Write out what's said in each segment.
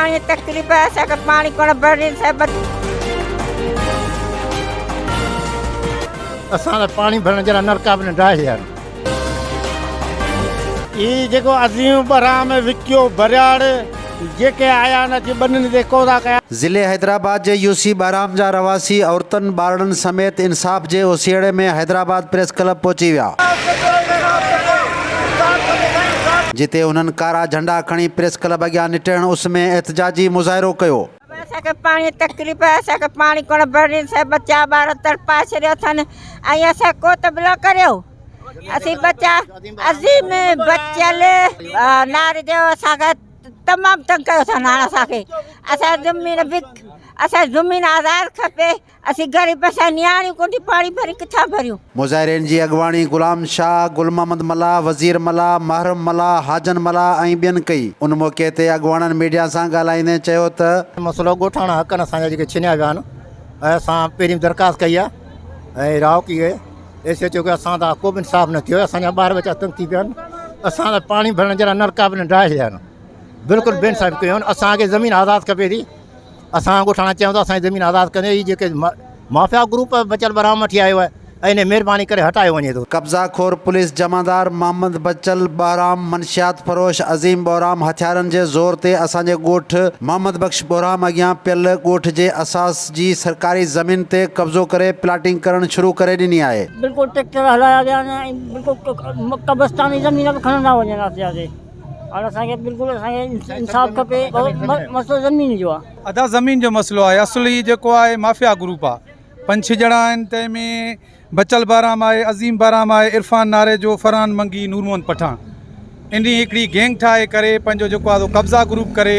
پاڻي جي تڪليف آهي اسان کي پاڻي ڪونه ڀرين صاحب. اسان ته پاڻي ڀرڻ جي لاء نلڪا به نه ڊاهي ڇڏيا آهن. هي جيڪو عظيم ٻهرام وڪيو برياڙ جيڪي آيا آهن اچي ٻنين تي قوضا ڪيا. ضلعي حيدرآباد جي يو سي ٻهرام جا رهواسي عورتن ٻارڙن سميت انصاف جي اوسيئڙي ۾ حيدرآباد پريس ڪلب پهچي ويا. جتي انهن ڪارا جهنڊا کڻي پريس ڪلب اڳيان نٽهڻ اس ۾ احتجاجي مظاهرو ڪيو. بابا اسان کي پاڻي جي تڪليف آهي اسان کي پاڻي ڪونه ڀرين سي ٻچا ٻار تڙپائي ڇڏيو اٿن ۽ اسان ڪو ته بلو ڪريو اسين ٻچا عظيم بچيل ناري جو اسان کي تمام تنگ ڪيو اٿن هاڻ اسان کي اسان زمين به اسان زمين آزاد کپي اسين غريب اسان نياڻيون ڪونه ٿيون پاڻي ڀريون ڪٿان ڀريون. مظاهرين جي اڳواڻي غلام شاهه، گل محمد ملاح، وزير ملاح، محرم ملاح، حاجن ملاح ۽ ٻين ڪئي. ان موقعي تي اڳواڻن ميڊيا سان ڳالهائيندي چيو ته. مسئلو ڳوٺاڻا حقن اسان جا جيڪي ڇنيا ويا آهن ۽ اسان پهرين درخواست ڪئي آهي ۽ راء ڪئي آهي ايس ايچ او کي اسان سان ڪو به انصاف نه ٿيو آهي اسان جا ٻار ٻچا تنگ ٿي پيا آهن اسان ته پاڻي ڀرڻ جي لاء نلڪا به نه ڊاهي ڇڏيا آهن بلڪل بي انصافي ڪيو آهن اسان کي زمين آزاد کپي ٿي اسان ڳوٺاڻا چيون ته اسان جي زمين آزاد ڪندي هي جيڪي مافيا گروپ بچل ٻرام وٺي آيو آهي ۽ ان مهرباني ڪري هٽايو وڃي ٿو. قبضا خور پوليس جمعدار محمد بچل ٻهرام منشيات فروش عظيم ٻهرام هٿيارن جي زور تي اسان جي ڳوٺ محمد بخش ٻهرام اڳيان پيل ڳوٺ جي اساس جي سرڪاري زمين تي قبضو ڪري پلاٽنگ ڪرڻ شروع ڪري ڏني آهي. بلڪل ٽريڪٽر هلايا ويا آهن ۽ بلڪل قبرستان جي زمين به کڻندا وڃن آسي آسي. هاڻ اسان کي بلڪل اسان کي انصاف کپي مسئلو زمين جو آ. ادا زمين جو مسئلو آهي اصل هي جيڪو آهي مافيا گروپ آ پنج ڇهه ڄڻا آهن تنهن ۾ بچل بهرام آهي عظيم بهرام آهي عرفان ناريجو فرحان منگي نور محمد پٺاڻ انهي هڪڙي گينگ ٺاهي ڪري پنهنجو جيڪو آهي سو قبضا گروپ ڪري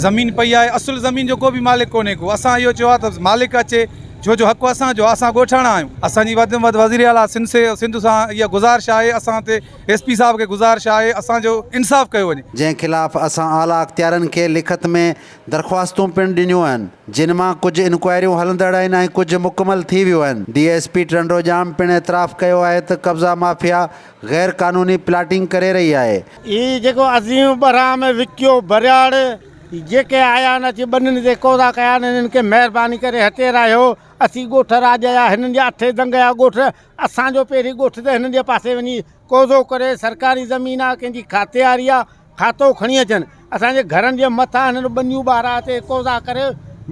زمين پئي آهي اصل زمين جو ڪو به مالڪ ڪونهي ڪو اسان اهو چيو آهي ته مالڪ اچي ڇو جو حق اسان جو آهي اسان ڳوٺاڻا آهيون اسان جي وڌ ۾ وڌ وزير اعليٰ سنڌ سي سنڌ سان اها گذارش آهي اسان تي ايس پي صاحب کي گذارش آهي اسان جو انصاف ڪيو وڃي. جنهن خلاف اسان اعليٰ اختيارين کي لکت ۾ درخواستون پڻ ڏنيون آهن، جن مان ڪجهه انڪوائريون هلندڙ آهن ۽ ڪجهه مڪمل ٿي ويون آهن. ڊي ايس پي ٽنڊوڄام پڻ اعتراف ڪيو آهي ته قبضا مافيا غير قانوني پلاٽنگ ڪري رهي آهي. هي جيڪو عظيم ٻهرام وڪيو برياڙ جيڪي آيا آهن اچي ٻنين تي قوضا ڪيا آهن انهن کي مهرباني ڪري هٽي راهيو اسين ڳوٺ راڄ جا هنن جا اٺي دنگ جا ڳوٺ اسان جو پهرين ڳوٺ ته هنن جي پاسي وڃي قوضو ڪري سرڪاري زمين آ ڪنهن جي کاتي واري آ کاتو کڻي اچن اسان جي گهرن جي مٿان هنن ٻنيون ٻارا تي قوضا ڪري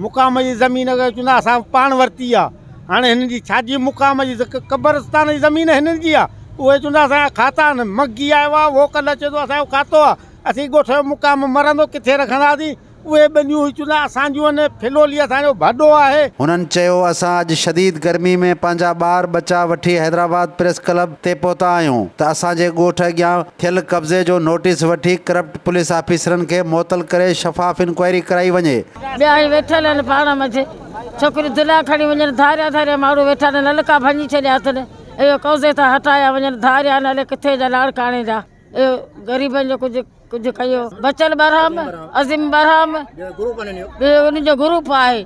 مقام جي زمين کي چوندا اسان پاڻ ورتي آ هاڻي هنن جي ڇا جي مقام جي قبرستان جي زمين هنن جي آ اهي چوندا اسان جا کاتا آهن مگي آيو آ اهو ڪلهه چئي ٿو اسان جو کاتو آ اسين ڳوٺ جو مقام مرندو ڪٿي رکنداسين اهي ٻنيون هي چوندا اسان جون آهن، ڦلولي اسان جو ڀڏو آهي. هنن چيو اسان اڄ شديد گرمي ۾ پنهنجا ٻار ٻچا وٺي حيدرآباد پريس ڪلب تي پهتا آهيون ته اسان جي ڳوٺ اڳيان ٿيل قبضي جو نوٽيس وٺي ڪرپٽ پوليس آفيسرن کي معطل ڪري شفاف انڪوائري ڪرائي وڃي. ٻيا هي ويٺل آهن پاڻ منجهه ڇوڪريون دلا کڻي وڃن ڌاريا ڌاريا ماڻهو ويٺا آهن نلڪا ڀڃي ڇڏيا اٿن اهو قبضي تان هٽايا وڃن ڌاريا آهن الائي ڪٿي جا لاڙڪاڻي جا. اهو غريبن جو ڪجهه ڪجهه ڪيو. بچل ٻرهام، عظيم ٻرهام، ٻيو انهن جو گروپ آهي.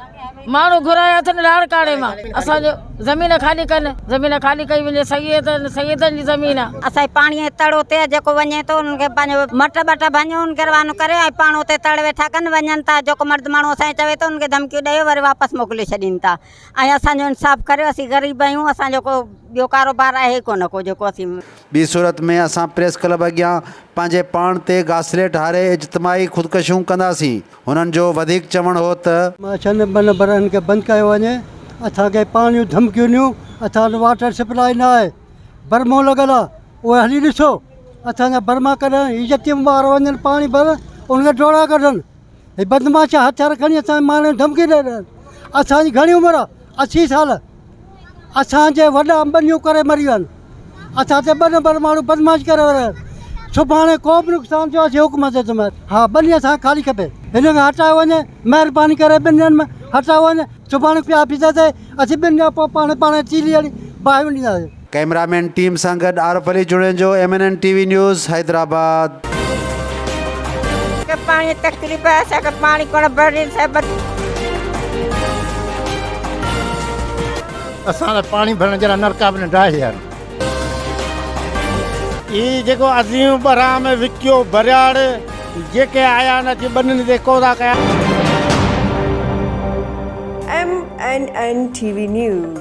ماڻهو گهرايا اٿن لاڙڪاڻي مان. اسان جو زمين خالي ڪن. زمين خالي ڪئي وڃي سيد سيدن جي زمين آ. اسان جي پاڻي جي تڙ اتي آ جيڪو وڃي ٿو انهن کي پنهنجو مٽ ٻٽ ڀڃو انهن کي روانو ڪري ۽ پاڻ اتي تڙ ويٺا ڪن وڃن ٿا جيڪو مرد ماڻهو اسان کي چوي ٿو انهن کي ڌمڪيون ڏيو وري واپس موڪلي ڇڏين ٿا ۽ اسان جو انصاف ڪريو اسين غريب آهيون اسان جو ڪو ٻيو ڪاروبار آهي ئي ڪونه ڪو جيڪو اسين. ٻي صورت ۾ اسان پريس ڪلب اڳيان پنهنجي پاڻ تي گاسليٽ هاري اجتماعي خودڪشيون ڪنداسين. هنن جو وڌيڪ چوڻ هو ته. ڇهه نمبر نمبرن کي بند ڪيو وڃي اسان کي پاڻي جون ڌمڪيون ڏنيون اسان وٽ واٽر سپلائي نه آهي برمو لڳل آهي اهي هلي ڏسو اسان جا برما ڪڍن هي يتيم ٻار وڃن پاڻي ڀرن ان کي ڊوڙا ڪڍن هي بدمعاش هٿيار کڻي اسان جي ماڻهن کي ڌمڪي ڏئي رهيا آهن. اسان جي گهڻي عمر آهي 80 سال اسان جي وڏا ٻنيون ڪري مري ويا آهن اسان تي ٻه نمبر ماڻهو بدمعاش ڪري رهيا آهن سڀاڻي ڪو به نقصان ٿيو اسين حڪومت تي ذميوار ها ٻني اسان کي خالي کپي هن کي هٽايو وڃي مهرباني ڪري ٻنين ۾ هٽايو وڃي سڀاڻي پيا آفيس تي اسين ٻن جا پوء پاڻ پاڻ چيلي هڻي باهيون ڏينداسين. ڪئميرا مين ٽيم سان گڏ Arif Ali Junejo M N N T V news Hyderabad. کي پاڻي جي تڪليف آهي اسان کي پاڻي ڪونه ڀرين صاحب. اسان ته پاڻي ڀرڻ جي لاء نلڪا به نه ڊاهي ڇڏيا آهن. هي جيڪو عظيم ٻهرام وڪيو برياڙ. جيڪي آيا آهن اچي ٻنين تي قوضا ڪيا. M N N T V news.